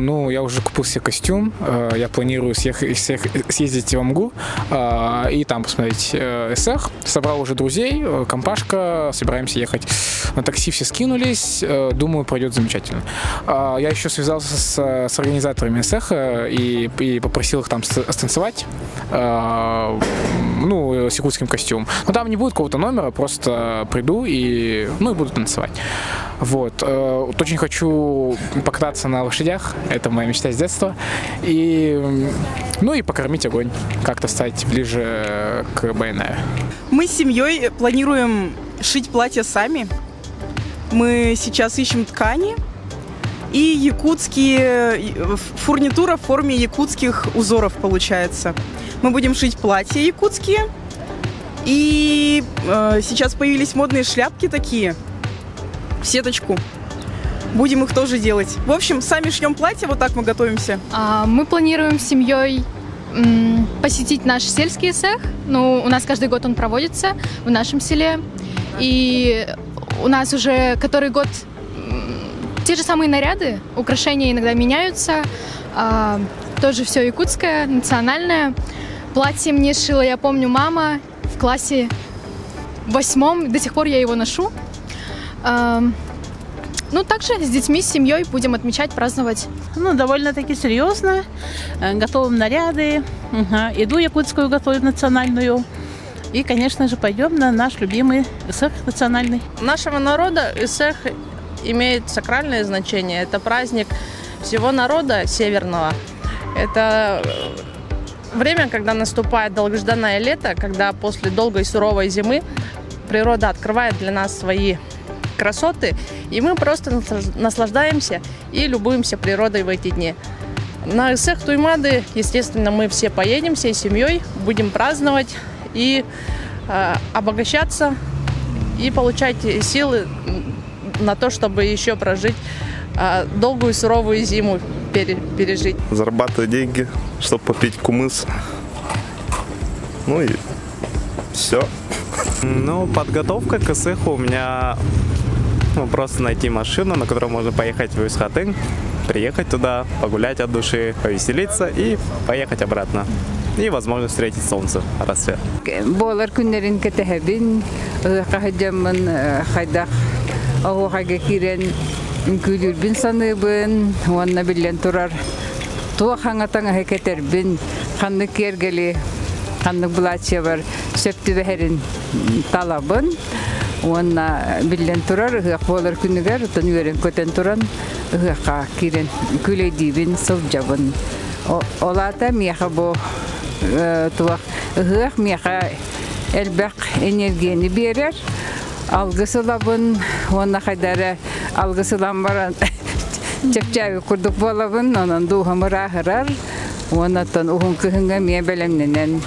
Ну, я уже купил себе костюм, я планирую съездить в Амгу и там посмотреть Ысыах. Собрал уже друзей, компашка, собираемся ехать. На такси все скинулись, думаю, пройдет замечательно. Я еще связался с организаторами Ысыаха и попросил их там станцевать, ну, с якутским костюмом. Но там не будет какого-то номера, просто приду и, ну, и буду танцевать. Вот. Очень хочу покататься на лошадях, это моя мечта с детства. И, ну, и покормить огонь, как-то стать ближе к Байанаю. Мы с семьей планируем шить платья сами. Мы сейчас ищем ткани и якутские фурнитура в форме якутских узоров получается. Мы будем шить платья якутские. И сейчас появились модные шляпки такие в сеточку. Будем их тоже делать. В общем, сами шьем платье, вот так мы готовимся. Мы планируем с семьей посетить наш сельский Ысыах. Ну, у нас каждый год он проводится в нашем селе. И у нас уже который год те же самые наряды, украшения иногда меняются. Тоже все якутское, национальное. Платье мне шила, я помню, мама в классе 8-м. До сих пор я его ношу. Ну, также с детьми, с семьей будем отмечать, праздновать. Ну, довольно-таки серьезно. Готовим наряды, еду якутскую готовим национальную. И, конечно же, пойдем на наш любимый Ысыах национальный. Нашего народа Ысыах имеет сакральное значение. Это праздник всего народа северного. Это время, когда наступает долгожданное лето, когда после долгой суровой зимы природа открывает для нас свои красоты, и мы просто наслаждаемся и любуемся природой в эти дни. На Ысыах Туймаады, естественно, мы все поедем, всей семьей, будем праздновать и обогащаться, и получать силы на то, чтобы еще прожить долгую суровую зиму пережить. Зарабатывать деньги, чтобы попить кумыс. Ну и все. Ну, подготовка к Ысыаху у меня просто найти машину, на которой можно поехать в Үс Хатыҥ, приехать туда, погулять от души, повеселиться и поехать обратно. И, возможно, встретить солнце, рассвет. Буолар күннэрин кэтэһэбин, хаһдьаммын хайдах оһуохайга киирэн үҥкүүлүүрбүн саныыбын, уонна биллэн турар туох саҥа таҥаһы кэтэрбин, ханнык киэргэли, ханнык былаачыйабар сөп түбэһэрин талабын. Уонна биллэн турар ыһыах буолар күнүгэр, оттон үөрэн-көтөн туран ыһыахха киирэн күүлэйдиибин, сылдьабын. Ол аата миэхэ бу туох ыһыах миэхэ элбэх энергияны биэрэр. Алгыс ылабын, уонна хайдах эрэ алгыс ылан баран чэпчээбит курдук буолабын, онон дууһам ырааһырар. Уонна оттон уһун кыһыҥҥа эмиэ бэлэмнэнэн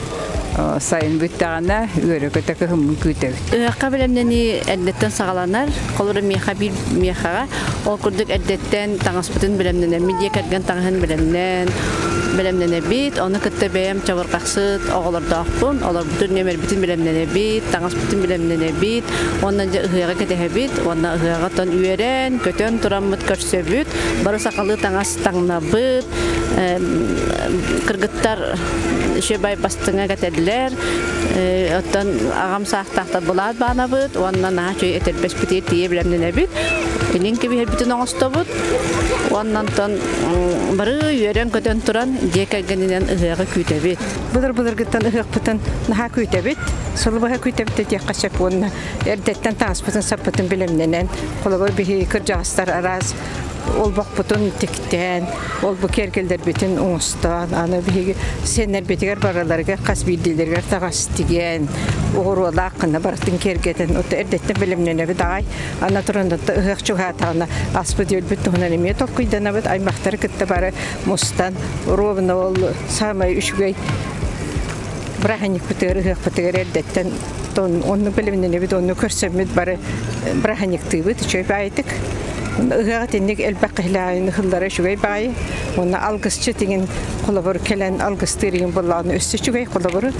сайын бүттэҕинэ үөрэ-көтө кыһыммын күүтэбит. Ыһыахха бэлэмнэнии эрдэттэн саҕаланар. Холобура миэхэ биир миэхэҕэ ол курдук эрдэттэн таҥаспытын бэлэмнэнэммит, дьиэ кэргэн таҥаһын бэлэмнэн бэлэмнэнэбит. Ону кытта бэйэм чабырҕахсыт оҕолордоохпун. Олорбутун нүөмэрбитин бэлэмнэнэбит, таҥаспытын бэлэмнэнэбит. Уонна дьэ ыһыаҕы кэтэһэбит. Уонна ыһыаҕа үөрэн, көтөн тураммыт көрсөбүт. Бары сахалыы таҥас таҥнабыт. Кыргыттар үчүгэй бастыҥа кэтэллэр. Оттон аҕам саастаахтар былаат баанабыт уонна наһаа үчүгэй этэрбэспитигэр тиийэ бэлэмнэнэбит. Илин кэбиһэрбитин оҥостобут. Уонна онтон бары үөрэн-көтөн туран дьиэ кэргэнинэн ыһыаҕы күүтэбит. Былыр-былыргыттан ыһыахпытын наһаа күүтэбит. Сылы быһа күүтэбит диэххэ сөп уонна эрдэттэн таҥаспытын саппытын бэлэмнэнэн, холобур биһиги кырдьаҕастар араас олбохпутун тиктээн, ол-бу киэргэллэрбитин оҥостон, аны биһиги сиэннэрбитигэр барыларыгар хас биирдиилэригэр таҥас тигэн, оҕуруолаах гына барытын киэргэтэн, оттон эрдэттэн бэлэмнэнэбит аҕай. Аны туран ыһыах чугаһаатаҕына аспыт-үөлбүт туһунан эмиэ толкуйданабыт, аймахтары кытта бары мустан, ровно ол саамай үчүгэй бырааһынньыкпытыгар, ыһыахпытыгар эрдэттэн оннук бэлэмнэнэбит, оннук көрсөммүт бары бырааһынньыктыыбыт үчүгэй баайытык. Ыһыах итинник элбэх киһилээҕин ыһыллара үчүгэй баайы. Уонна алгысчы тигин холобур кэлэн алгыстыыр игин буоллаҕына өссө үчүгэй холобуру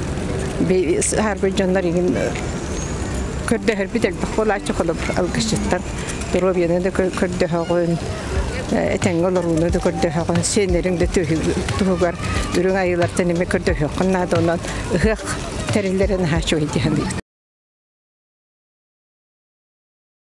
саарбыт дьоннор игин көрдөһөрбүт элбэх буолааччы холобур алгысчыттан доруобуйаны да көрдөһөҕүн. Этэҥҥэ олорууну да көрдөһөҕүн, сиэннэриҥ да туһугар үрүҥ айыылартан эмиэ көрдөһүөххүн наада. Онон ыһыах тэриллэрэ наһаа үчүгэй дии саныыбын.